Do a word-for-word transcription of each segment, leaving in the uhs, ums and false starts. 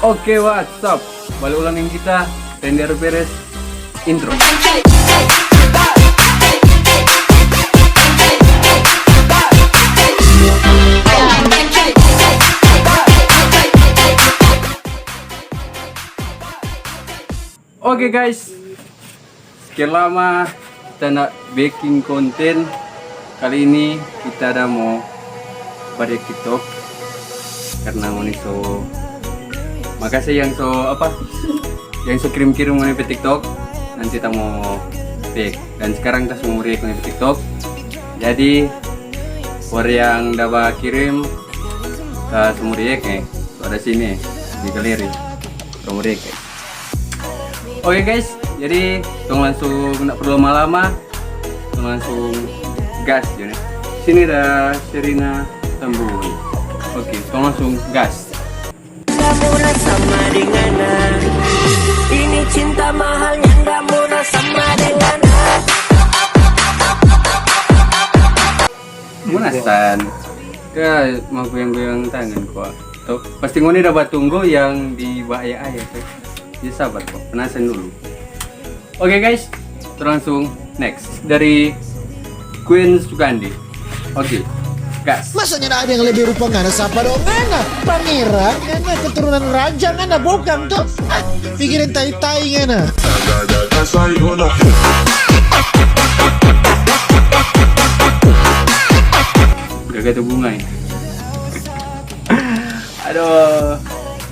Oke, what's up? Balik ulang deng kita, Randy Aru Perez. Intro. Oke guys, sekian lama kita nda biking konten. Kali ini kita ada mo ba react TikTok karna ngoni so, makase yang so apa, yang so kirim-kirim ngoni pe TikTok, nanti ta mo react. Dan sekarang ta so mo react ngoni pe TikTok. Jadi for yang da ba kirim, ta so mo react, eh, so ada sini di galeri, so mo react, eh. Oke guys, jadi tong langsung, nda perlu lama-lama, tong langsung gas jo ni. Sini ada Sherina Tambunan. Oke, tong langsung gas. Murah sama dengan ini cinta mahal yang gak murah sama dengan Munasan. Ya, mau goyang-goyang tangan kwa. Tuh, pasti ngoni da batunggu yang di bahaya-aya tuh. Ya sabar kwa, penasaran dulu. Oke guys, kita langsung next dari Queen Sukandi. Oke, gas. Masa nyanda ada yang lebih rupa ngana sapa dong? Ngana pangeran, ngana keturunan raja, ngana bokang tuh. Ah, pikirin tai-tai ngana. Gaga tuh bunga ya. Aduh,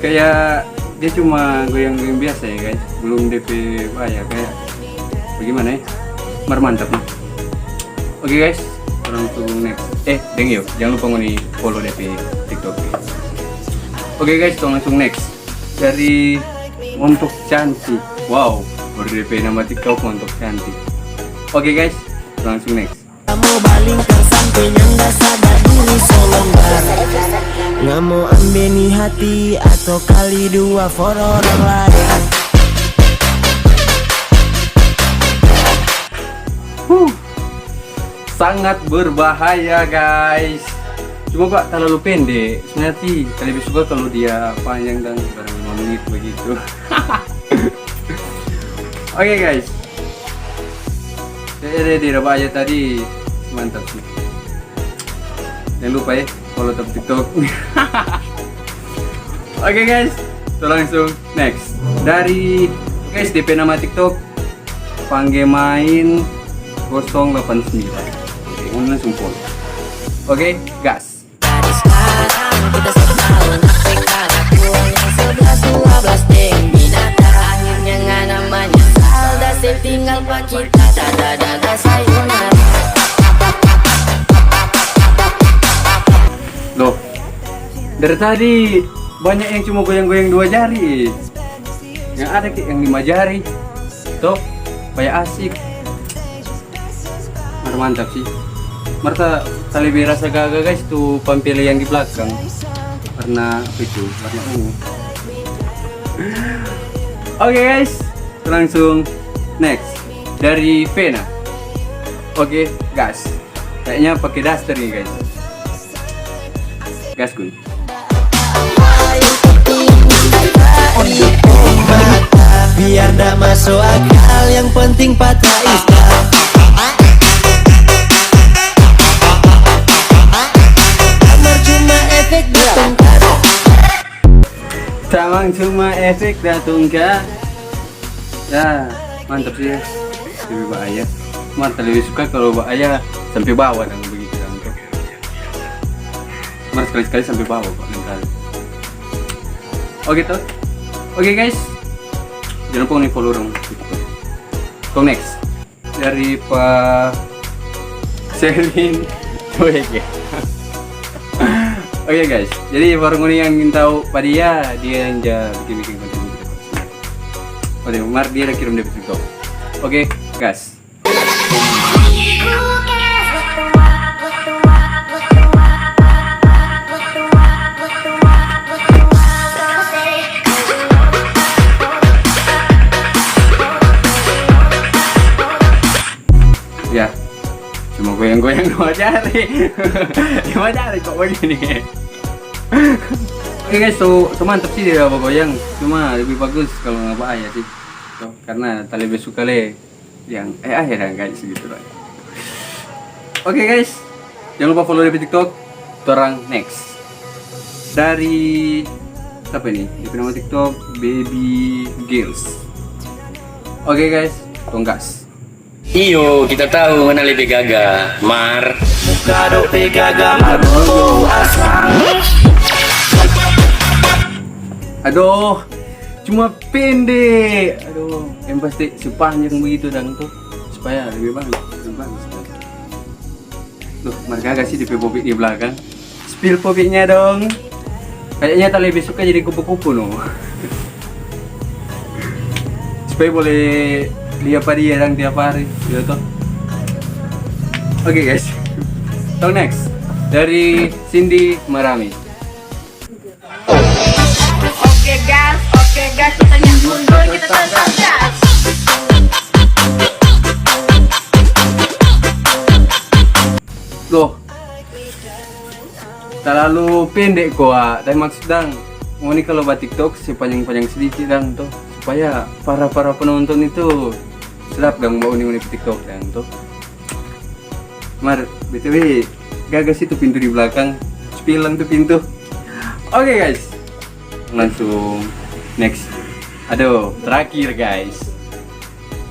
kayak dia cuma goyang-goyang biasa ya guys, belum D P bahaya kayak bagaimana ya, mar mantap nih. Oke guys, langsung next. Eh, deng yo, jangan lupa ngoni follow D P TikTok. Oke guys, tong langsung next dari Montok Cantik. Wow, baru D P nama TikTok Montok Cantik. Oke guys, langsung next. Kamu balingkar sampe nyanda sadar diri so longgar. Ngamo ambe ni hati atau kali dua for orang lain. Huh, sangat berbahaya guys. Cuma kok terlalu pendek. Sebenarnya sih lebih suka kalau dia panjang dan barang lima menit begitu. Oke guys. Eh, eh, di Rabaya tadi mantap sih. Jangan lupa ya, follow top TikTok. Oke guys, kita langsung next. Dari guys, D P nama TikTok Pangge Main kosong delapan sembilan. Oke, ngoni langsung follow. Oke, gas. Dari sekarang kita setahun, sampai kalah pulang yang sebelas dua belas deng binatang. Akhirnya ngana menyesal, da se tinggal pa kita, dada dada sayonara. Loh, dari tadi banyak yang cuma goyang-goyang dua jari. Yang ada kayak yang lima jari. Toh, kayak asik. Mar mantap sih. Mar ta, ta lebih rasa gaga guys tu pampele yang di belakang. Warna apa itu? Warna ungu. Oke guys, langsung next dari Vena. Oke, gas. Kayaknya pakai daster nih guys. Gas kun. Biar nda masuk akal, yang penting patah iskal. Tamang cuma efek datang ka. Tamang cuma efek datang ka. Ya, mantap sih ya. Lebih bahaya. Mar ta lebih suka kalau bahaya sampai bawah dang begitu dang tuh. Mar sekali-sekali sampai bawah kok lain kali. Oke tuh. Oke guys. Jangan lupa nih follow dong. Kong next. Dari Pa Selin Tuege. Oke guys, jadi baru ngoni yang ingin tahu pa dia, dia yang ja bikin-bikin konten. Oke, mar dia ada kirim dia bikin kau. Oke, gas. Ya, cuma goyang-goyang dua jari. Dua jari kok begini. Oke guys, so, so mantap sih dia bagoyang. Cuma lebih bagus kalau nggak bahaya sih. So, karena ta lebih suka le yang eh akhirnya guys gitu lah. Oke guys, jangan lupa follow di TikTok. Torang next dari siapa ini? Di nama TikTok Baby Girls. Oke guys, tong gas. Iyo, kita tahu ngana lebe gaga, mar. Muka dope gaga, mar, bulu asam. Aduh, cuma pende. Aduh, yang pasti sepanjang begitu dang tuh supaya lebih bagus, lebih bagus. Tuh, mar gaga sih di pebobik di belakang. Spill popiknya dong. Kayaknya ta lebih suka jadi kupu-kupu no. Supaya boleh lihat pa dia dang tiap hari, gitu toh. Oke guys. Tong next dari Cindy Marami. Oke gas, oke gas, kita nyambung dulu, kita tetap gas. Loh, talalu pende kwa. Tapi maksud dang, ngoni kalau ba TikTok se panjang-panjang sedikit dang to, supaya para-para penonton itu sedap dang ba uni-uni TikTok dang to. Mar, B T W, gaga sih tu pintu di belakang. Spill lang tu pintu. Oke guys, langsung next. Aduh, terakhir guys.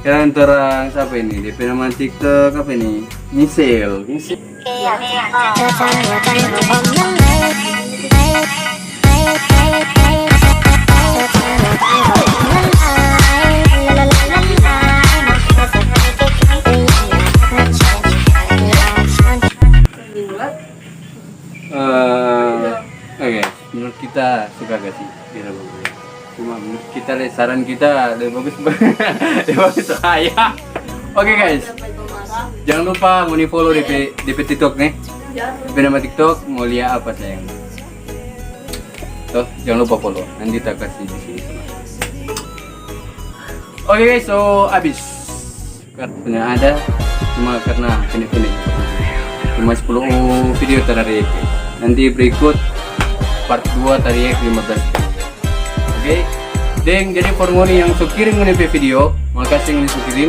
Sekarang torang siapa ini? D P nama TikTok apa ini? Michelle. Michelle. Eh, oke, menurut kita suka gak sih? Cuma menurut kita le, saran kita lebih bagus lebih bagus raya. Oke guys, jangan lupa ngoni follow D P, D P TikTok nih. D P nama TikTok mau lihat apa sayang? Tuh, jangan lupa follow. Nanti tak kasih di sini. Oke guys, so abis. Karena ada, cuma karena pendek-pendek. Cuma sepuluh video tadi. Nanti berikut part dua tadi lima belas. Oke. Deng, jadi for ngoni yang so kirim ngoni pe video, makasih ngoni so kirim.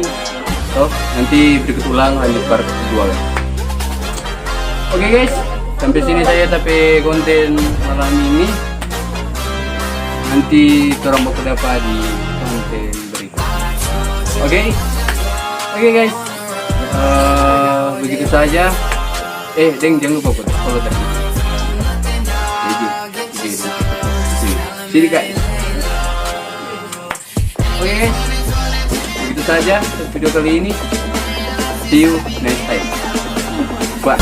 So, nanti berikut ulang lanjut part dua. Oke guys, sampai sini saja tapi konten malam ini. Nanti torang bakal dapa di konten berikut. Oke? Oke guys. Eh, begitu saja. Eh, deng, jangan lupa buat follow tadi. Jadi, jadi, jadi. Sini guys. Oke guys. Begitu saja video kali ini. See you next time. Bye.